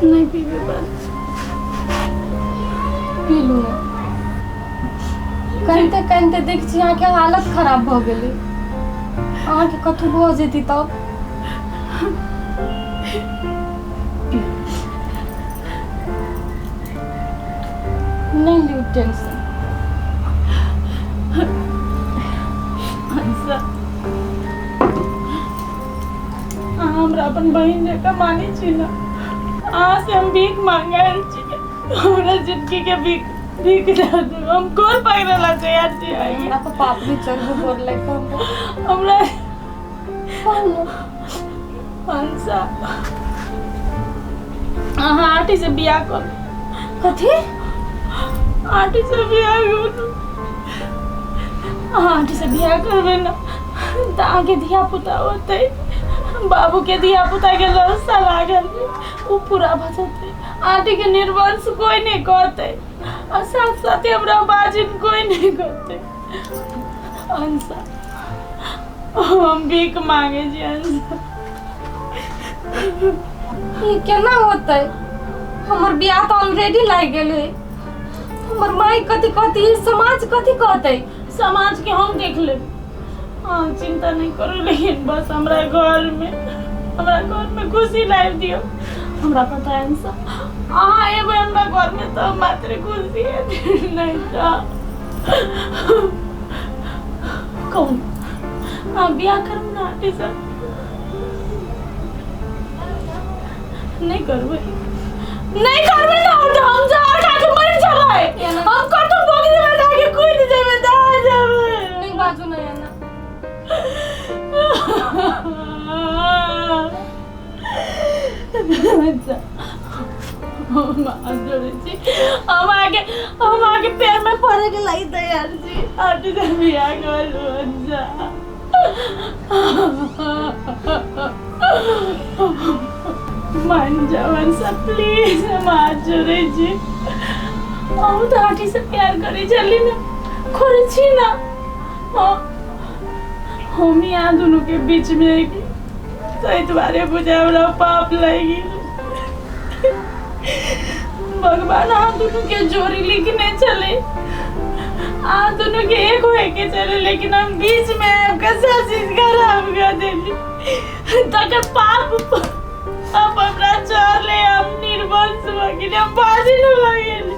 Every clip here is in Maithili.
नहि पीबै बस। पी लू ने। कनिते कनिते देख छी अहाँके हालत खराब भऽ गेलै। अहाँके कतहु भऽ जेती तब। नहि लिउ टेंशन। हंसा, अहाँ हमरा अपन बहिन जकाँ मानै छी ने? अहाँ से हम भीख मांगे आयल छी। हमरा जिंदगी के भीख भीख दऽ दू। हम गोर पकड़े ला तैयार छी आगे। हमरा पर पाप भी चढ़बो गोर लागि कऽ हमरा। हमरा कहू। हंसा, अहाँ आंटी से बियाह करू। कथी? आंटी से बियाह करू। अहाँ आंटी से बियाह करबै ने तऽ अहाँके धिया पुता होतै। बाबूके धिया पुताके ललसा लागल छै, ओ पूरा भऽ जेतै। आंटीके निर्वंश कोइ नहि कहतै आ साथ साथे हमरा बाजिन कोइ नहि कहतै। अंशा, हम भीख मांगे छी अंशा। ई केना होतै? हमर बियाह तऽ ऑलरेडी लागि गेल है। हमर माय कथी कहती? समाज कथी कहतै? समाज के हम देख लेब, हाँ, चिंता नहीं करू। लेकिन बस हमरा घर में खुशी लाबि दियौ। हमरा पता है अंशा, अहाँ एबै हमरा घर में तऽ मात्र खुशी हेतै, नहीं तऽ कहू, अहाँ बियाह करू ने आंटी से? नहीं करबै? नहीं करबै ने तऽ हम जहर खा के मरि जेबै। हम कतौ पोखरि में जाके कूदि जेबै, दहा जेबै। नहीं बाजू ना एना। हम हाथ जोड़ै छी। हम अहाँके पैरमे पड़ैके लागि तैयार छी। आंटी से बियाह करू अच्छा। मान जाओ अंशा, प्लीज, हम हाथ जोड़ै छी। हम तऽ आंटी से प्यार करै छली ने, करै छी ना? हाँ, हम यहाँ दुनू के बीच में आबि ताहि दुआरे बुझाय हमरा पाप लागि गेल। भगवान अहाँ दुनू के जोड़ी लिखने छलै, अहाँ दुनू के एक होए के छलै, लेकिन हम बीच में आबि कऽ सब चीज खराब कऽ देली। तकर पाप अब हमरा चढ़ले। हम निर्वंश भऽ गेली, हम बाजिल भऽ गेली।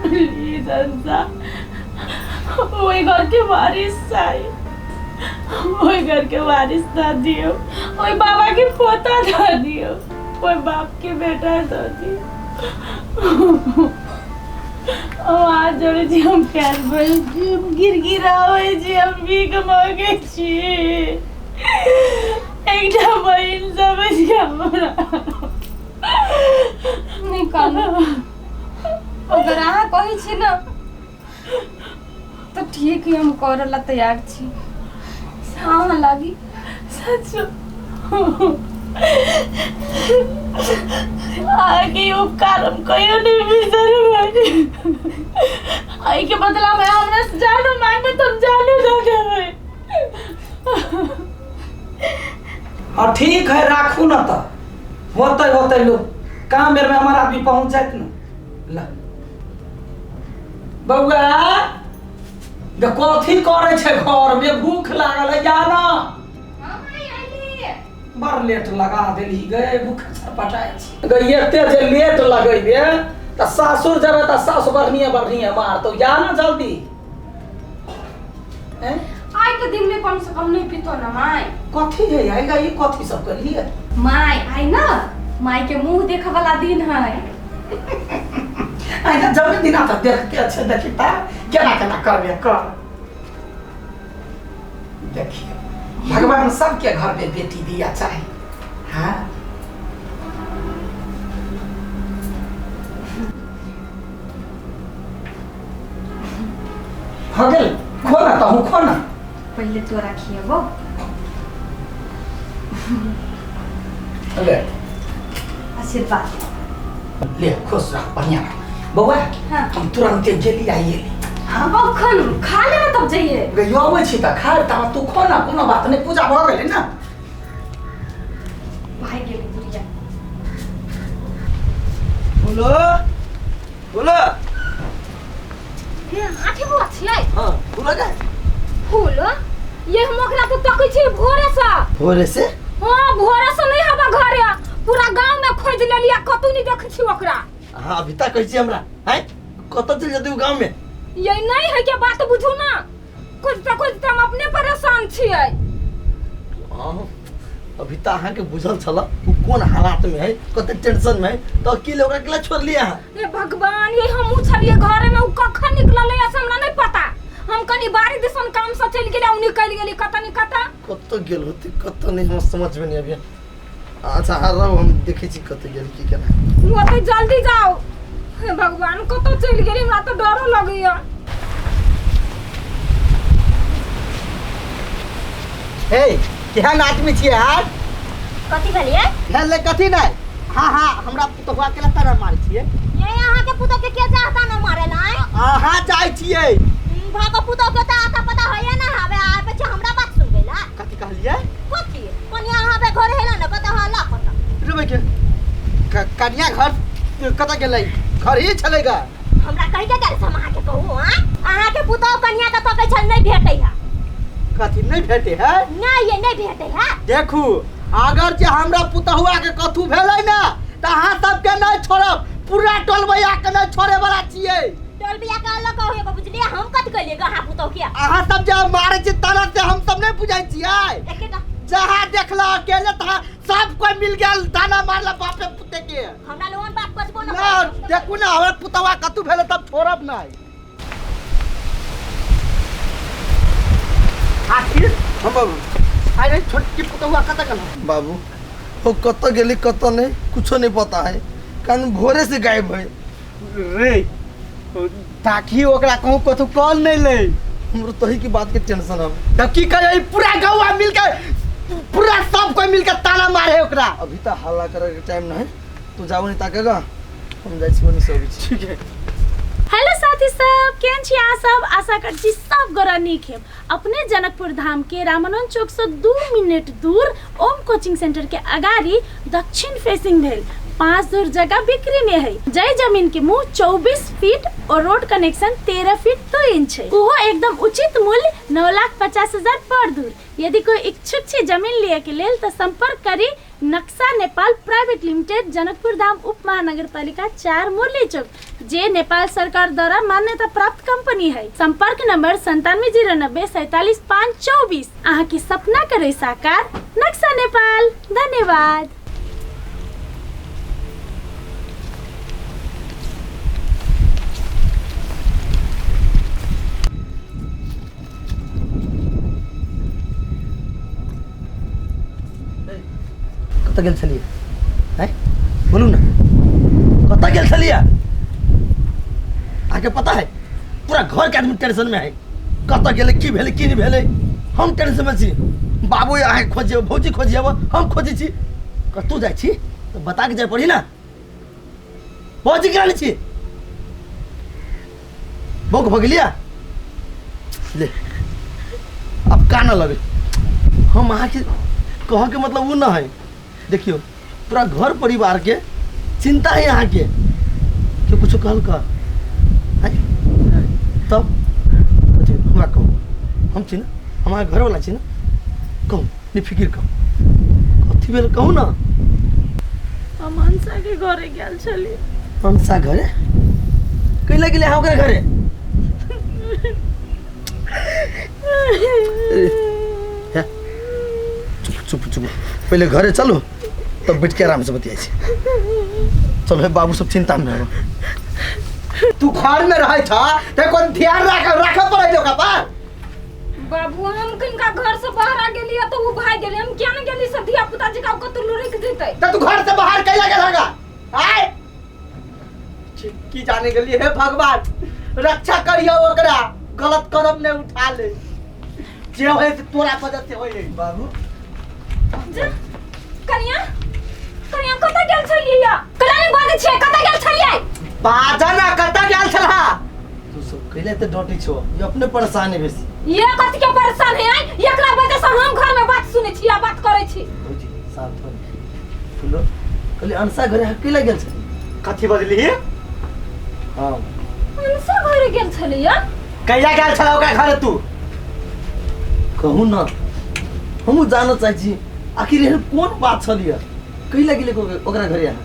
प्लीज अंशा, ओहि घर के वारिस चाही। ओहि घर के वारिस दऽ दियौ। ओहि बाबा के पोता दऽ दियौ। ओहि बाप के बेटा दऽ दियौ। हम हाथ जोड़ै छी, हम पैर पड़ै छी, हम गिड़गिड़ाबै छी, हम भीख मांगै छी। एकटा बहिन समझ के हमरा नहि कानू। अगर अहाँ कहै छी ने तऽ ठीक है, हम करऽ ला तैयार छी अहाँ लागी। सच अहाँके ई उपकार हम कहियो नहि बिसरबै। एहिके बदला में हमरा से जानो मांगबै तऽ हम जानो दऽ देबै। हाँ, ठीक है, राखू न तऽ होते होते लोग काम बेर में हमारा आदमी पहुंच जात न। ला बउआ गे, कथी करै छै घर में? भूख लागल है, जा ना। बड़ लेट लगा देली गे, भूख छटपटाइ छी गे। एते जे लेट लगेबे तऽ सासुर जेबै तऽ सासु बढ़िए बढ़िए मारतौ। जा ना जल्दी, हैं? आइ के दिन में कम से कम नहीं पीतो ना माय। कथी है आएगा ये? कथी सब करिए? माय, आइ ना माय के मुंह देखे वाला दिन है। आएगा जब दिन आता देखते अच्छे देखी ता केना केना करबे कर। देखिए, भगवान सबके घर में बेटी दिया चाहे। हाँ, हो गेल, खो ना, तहूँ खो ना। पहिले तोरा खिएबो। ले। आशीर्वाद। ले, खुश रह, बढ़िया रह बउआ। हाँ। हम तुरंते गेली आ एली। हाँ। अखन खा ले ना तब जाइए। गयो, अबै छी तऽ खा, तब तू खो ना, कोनो बात नहि। पूजा भऽ गेलै ना? बोलो बोलो। ये आठी बुआ छियै। हाँ बोलो का फूल ये हम ओकरा के तकै छी भोरे से। भोरे से? हाँ भोरे से नहीं हवा घरे, पूरा गांव में खोज लेलिया, कतौ नहीं देखै छी ओकरा। हाँ अभी तक कहै छी हमरा हैं कतौ चल जतै गांव में? ये नहीं है के बात बुझू ना, खोजते खोजते हम अपने परेशान छियै। हाँ अभी तक अहाँ के बुझल छल उ कोन हालात में है, कते टेंशन में है, तो अकेले ओकरा केला छोड़ लिया अहाँ? हे भगवान, ये हमहू छलियै घरे में, उ कखन निकललै से हमरा नहीं पता। हम कनी बारी दिसन काम से चलि गेलियै, उ निकलि गेली कतऽ नि कतऽ। कतऽ गेल होती कतऽ नहीं हमरा समझ में नहीं अभी। अच्छा हाँ रहो हम देखै छी कतऽ गेल की केना। उ ओतै जल्दी जाओ। हे भगवान कतऽ चलि गेली, हमरा तऽ डरो लगैया। हे केहन आदमी छियै यार? कथी भेलियै? भेलै कथी नहि, हाँ हाँ हमरा पुतहुआ के ताना मारै छियै। ये अहाँ के पुतहु के के चाहता न मारे ला? अहाँ चाहै छियै। भागो पुतहु के तऽ आता पता होइए ना हवे, आ पछे हमरा बात सुन गेला। कथी कहलियै? कथी कनिया अहाँ बे घर हेला न कतऽ हल्ला कतऽ रुबै के कनिया घर कतऽ गेलै? घर ही छलै गा। हमरा कहि के गेल हम अहाँ के कहू। हां अहाँ के पुतहु कनिया के तकै छल नहीं भेटै है। कथी नहीं भेटै है? नहीं ये नहीं भेटै है। देखू अगर जे हमरा पुतहुआ के कथू भेलै ना त अहाँ सबके नहीं छोड़ब, पूरा टोलबैया के नहीं छोड़े वाला छियै। टोलबैया के अलग कहू एगो बुझलियै, हम कथी कहलियै ग अहाँ पुतहु के? अहाँ सब जे मारै छी ताना से हम सब नहीं बुझै छियै। एकेटा जहाँ देखला अकेले तहाँ सब कोई मिल गेल ताना मारला बापे पुते के। हमरा लोगन बात बचबो न ना। देखू ना हमरा पुतहुआ कथू भेलै तब छोड़ब नहीं। आखिर हम बाबू अरे छोटकी पुतहुआ कतऽ गेल? बाबू वो कतऽ गेली कतऽ नहीं कुछो नहीं पता है, कारण भोरे से गायब है। रे ताकि ओकरा कहूँ कथू कॉल नहीं ले। हमरो तही की बात के टेंशन अब। तब की करे पूरा गौआ मिलके पूरा सब कोई मिलके ताना मारे ओकरा। अभी तो हल्ला करे के टाइम नहीं, तू जाओ नहीं ताकेगा, हम जाइ छी ओनी से अबै छी। ठीक है। हेलो साथी सब, केहन छी अहाँ सब? आशा कर छी सब गोरा नीक हेब। अपने जनकपुर धाम के रामानंद चौक से 2 मिनट दूर ओम कोचिंग सेंटर के अगाड़ी दक्षिण फेसिंग भेल 5 दूर जगह बिक्री में है। जय जमीन के मुँह 24 फीट और रोड कनेक्शन 13 फीट 2 इंच है। उहो एकदम उचित मूल्य 9,50,000 पर दूर। यदि कोई इच्छुक छे जमीन लिए के लेल तो संपर्क करी नक्शा नेपाल प्राइवेट लिमिटेड, जनकपुर धाम उप महानगर पालिका 4 मुरली चौक, जे नेपाल सरकार द्वारा मान्यता प्राप्त कंपनी है। संपर्क नंबर 9709 47 5 24। अहाँ के सपना करे साकार नक्शा नेपाल। धन्यवाद। कतऽ गेल छलियै? हैं बोलू ना कतऽ गेल छलियै? अहाँके पता है पूरा घर के आदमी टेंशन में है, कतऽ गेलै की भेलै की नहीं भेलै, हम टेंशन में छी। बाबू अहाँके खोजिए, भौजी खोजिए, हम खोजै छी। कतहु जाइ छी तऽ बता के जाय पड़ी ना। भौजी केना नहि छी? बौक भऽ गेलियै? ले अब कानऽ लगै। हम अहाँके कहऽके मतलब ओ न है, देखियौ पूरा घर परिवार के चिंता है अहाँके, केओ कुछो कहलक तब कथी हमरा कहू, हम छी ना, हम अहाँके घरवला छी ना, कहू नहीं फिकिर कहू कथी भेल कहू ना। हम अंशा के घरे गेल छली। अंशा घरे कैला गेलै अहाँ ओकरा घरे? चुप चुप चुप, पहले घरे चलू तब बैठ के आराम से बतियाइ छी। चलो हे बाबू सब चिंता में हो। तू घर में रहै छ त कोन ध्यान राख राख पड़ै ओकरा पर। बाबू हम किनका घर से बाहर आ गेलियै तो उ भाग गेलै, हम किया न गेली सब धिया पुता जी का कतौ लुढ़क जेतै। त तू घर से बाहर कैला गेल हगा? आय की जाने गेलियै। हे भगवान रक्षा करियौ ओकरा, गलत कदम नहीं उठा ले, जे होय से तोरा वजह से होय। बाबू कनिया कनिया कतऽ गेल छलियै? कला नहीं बाजै छियै, कतऽ गेल छलियै? बाजा ना कतऽ गेल छलहा? तू सब कैला ते डटै छो, ये अपने परेशान है बेसी। ये कथी के परेशान है? एकरा वजह से हम घर में बात सुनै छी आ बात करै छी। भौजी शांत हो। फुलो कहली अंशा घरे अहाँ कैला गेल छलियै? कथी बजली? हाँ अंशा घरे गेल छलियै। कहिया गेल छला ओकरा घरे तू? कहू ना, हमहूँ जानऽ चाहै छी आखिर एहन कोन बात छलियै, कैला गेलै ओकरा घरे अहाँ?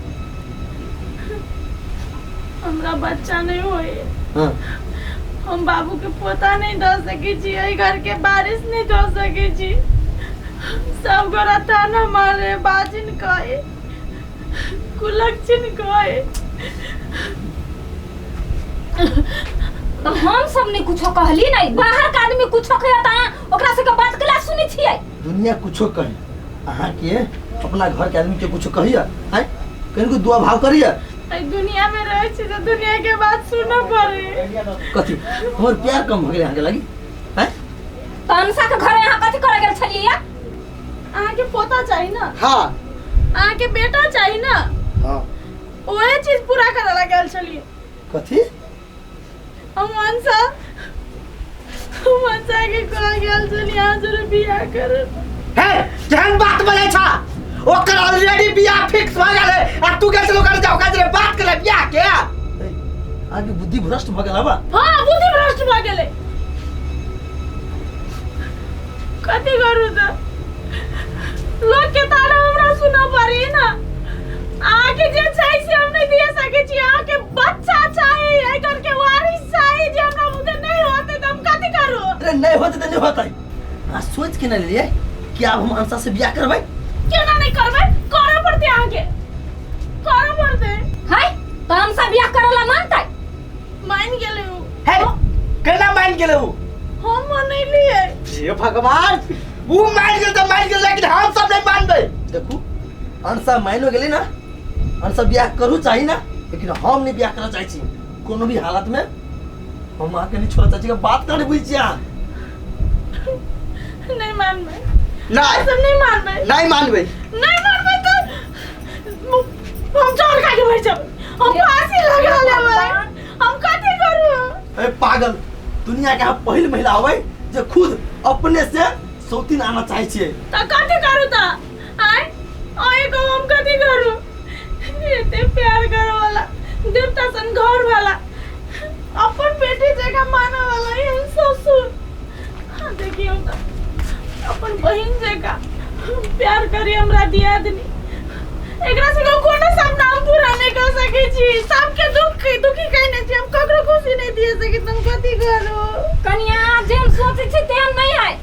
हमरा बच्चा नहीं होए। हाँ हम बाबू के पोता नहीं दऽ सकै छी, एहि घर के बारिश नहीं दऽ सकै छी। सब गोरा ताना मारे, बाजिन कहे, कुलक्षण कहे। तो हम सब ने कुछो कहली नहीं, बाहर के आदमी कुछो कहे त अहाँ ओकरा सबके बात कला सुनै छियै? दुनिया कुछो कहे, अहाँ के अपना घर के आदमी के कुछो कहिया आय कहीं दुआ भाव करिया? एहि दुनिया में रहै छी तऽ दुनिया के बात सुनऽ पड़े। कथी हमर प्यार कम भऽ गेलै अहाँके लागी? आय त अंशा के घरे अहाँ कथी करे गेल छलियै? अहाँके पोता चाही ना? हाँ। अहाँके बेटा चाही ना? हाँ। ओहे चीज पूरा करे ला गेल छलियै। कथी? हम अंशा के कह गेल छलियै अहाँ जरूर बियाह करब। हे केहन बात बजै छा? ओकर ऑलरेडी बियाह फिक्स भऽ गेलै आ तू गेल छल ओकर जा ओकरा जरे बात करे बियाह के? अहाँके बुद्धि भ्रष्ट भऽ गेल हबा? हाँ बुद्धि भ्रष्ट भऽ गेलै। कथी करू तऽ लोक के ताना हमरा सुनऽ पड़ी ना। अहाँके जे चाही से हम नहीं दिए सकै छी। अहाँके बच्चा चाही, एहि घर के वारिस चाही, जे हमरा बुते नहीं होतै तऽ हम कथी करू? अरे नहीं होतै तऽ नहीं होतै। अहाँ सोचि के नहि लेलियै कि आब हम अंशा से बियाह करबै? केना नहीं करबै? करऽ पड़तै, अहाँके करऽ पड़तै। हाय त अंशा बियाह करे ला मानतै? मान गेलै उ। हे केना मान गेलै उ? हम मनैलियै। हे भगवान, उ मान गेल तऽ मान गेल, लेकिन हम सब नहीं मानबै। देखू अंशा मानियो गेलै ना, अंशा बियाह करू चाही ना, लेकिन हम नहीं बियाह करऽ चाहै छी कोनो भी हालत में। हम अहाँके नहीं छोड़ऽ चाहै छी, बात कहाँ बुझै छी अहाँ? नहीं मानबै। नहीं सब नहीं मानबै। नहीं मानबै। नहीं मानबै तऽ हम जहर खा के मरि जाब, हम फांसी लगा लेबै, हम कथी करू? अरे पागल, दुनिया के अहाँ पहिल महिला होबै जे खुद अपने से सौतीन आना चाहै छियै। तऽ कथी करू तऽ? आँय अहीं कहू हम कथी करू? एते प्यार करे वाला, देवता सन घर वाला, अपन बेटी जकाँ मानऽ वाला एहन ससुर। हाँ, देखियौ तऽ अपन बहिन जकाँ प्यार करी हमरा दियादनी। एकरा सबके कोनो सपना हम पूरा नहीं कर सकै छी। सबके दुख दुखी कयने छी, हम ककरो खुशी नहीं दिए सकै, हम कथी करू? कनिया जेहन सोचै छी तेहन नहीं है।